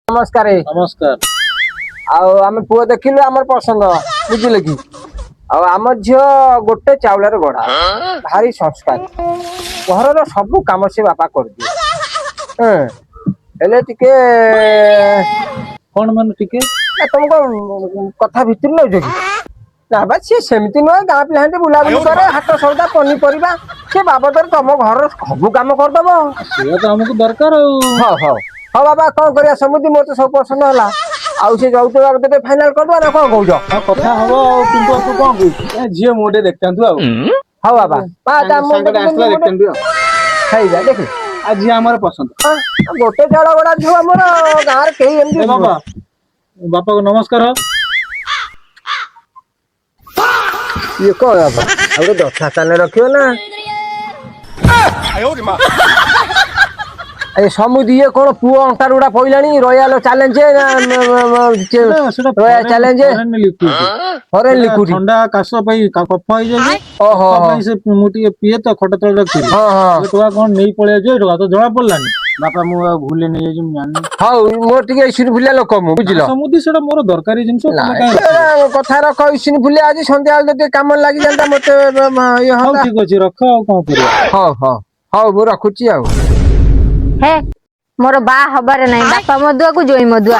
ନମସ୍କାର। ନମସ୍କାର। ଆଉ ଆମେ ପୁଅ ଦେଖିଲୁ, ଆମର ପସନ୍ଦ, ବୁଝିଲେ କି? ଆଉ ଆମ ଝିଅ ଗୋଟେ ଚାଉଳରେ ଗଢା, ଭାରି ସଂସ୍କାର। ଘରର ସବୁ କାମ ସେ ବାପା କରିଦିଏ। ହଁ, ହେଲେ ଟିକେ କଣ ମାନେ ଟିକେ? ନା, ତମେ କଣ କଥା ଭିତରୁ ନେଉଛ କି? ନା ବା, ସିଏ ସେମିତି ନୁହେଁ। ଗାଁ ପିଲା ହେନ୍ତି ବୁଲାବୁଲି କରେ, ହାଟ ସଉଦା ପନିପରିବା ସେ ବାବଦରେ ତମ ଘରର ସବୁ କାମ କରିଦବ। ସେଇଆ ତ ଆମକୁ ଦରକାର ଆଉ। ହଉ ହଉ ହଉ ବାବା, କଣ କରିବା ସେମିତି, ମୋର ତ ସବୁ ପସନ୍ଦ ହେଲା। ଆଉ ସେ ଯୌତୁକ ବାବଦ ଟିକେ ଫାଇନାଲ କରିଦବା ନା କଣ କହୁଛ? ହଁ, କଥା ହବ ଆଉ। କିନ୍ତୁ ତୁ କଣ କହୁଛୁ? ଏ ଝିଅ ମୁଁ ଟିକେ ଦେଖିଥାନ୍ତୁ ଆଉ। ହଉ ବାବା ବା, ତା ମୁଁ ସାଙ୍ଗଟା ଆସିଲା, ଦେଖିଥାନ୍ତୁ ଆଉ। ହେଇଯା ଦେଖି। ଆଉ ଝିଅ ଆମର ପସନ୍ଦ। ହଁ, ଗୋଟେ ଚାଉଳ ଗଡା ଝିଅ, ଆମର ଗାଁରେ କେହି ଏମିତି ଏ ବାବା, ବାପାକୁ ନମସ୍କାର। ଇଏ କଣ ବାବା, ଆଉ ଗୋଟେ ଯଥା ସ୍ଥାନରେ ରଖିବ ନା। ଏ ସମୁଦି, ଇଏ କଣ ପୁଅ ଅଣ୍ଟାରୁ ଗୁଡା ପଇଲାଣି? ରୟାଲ ଚ୍ୟାଲେଞ୍ଜ ନା, ସେଟା royal challenge. Foreign liquid. Foreign liquid. ଥଣ୍ଡା କାଶ ପାଇଁ, କଫ ହେଇଯାଇଛି। ଓହୋ। କଫ ପାଇଁ ସେ ମୁଁ ଟିକେ ପିଏ ତ, ଖଟ ତଳେ ରଖିଥିଲି। ହଁ ହଁ ଏ ଟୋକା କଣ ନେଇ ପଳେଇ ଆସିବ, ଏ ଟୋକା ତ ଜଣା ପଡିଲାନି। ବାପା, ମୁଁ ଆଉ ଭୁଲରେ ନେଇଯାଇଛି, ମୁଁ ଜାଣିନି। ହଉ, ମୋର ଟିକେ ଇସୁନ ଫୁଲିଆ ଲୋକ ମୁଁ, ବୁଝିଲ? ସମୁଦି, ସେଟା ମୋର ଦରକାରୀ ଜିନିଷ, ତମେ କାଇଁ ନାଇଁ, ରଖିବ? କଥା ରଖ। ଇସୁନ ଫୁଲିଆ ଆଜି ସନ୍ଧ୍ୟାବେଳେ ଟିକେ କାମ ଲାଗିଯାନ୍ତା ମତେ ଇଏ ହଉ। ହନ୍ତା। ଠିକ ଅଛି, ରଖ, ଆଉ କଣ କରିବା? ହଉ ହଉ ହଉ, ମୁଁ ରଖୁଛି ଆଉ। ହେ, ମୋର ବାହା ହବାରେ ନାହିଁ। ବାପା ମଦୁଆକୁ ଜୋଇଁ ମଦୁଆ।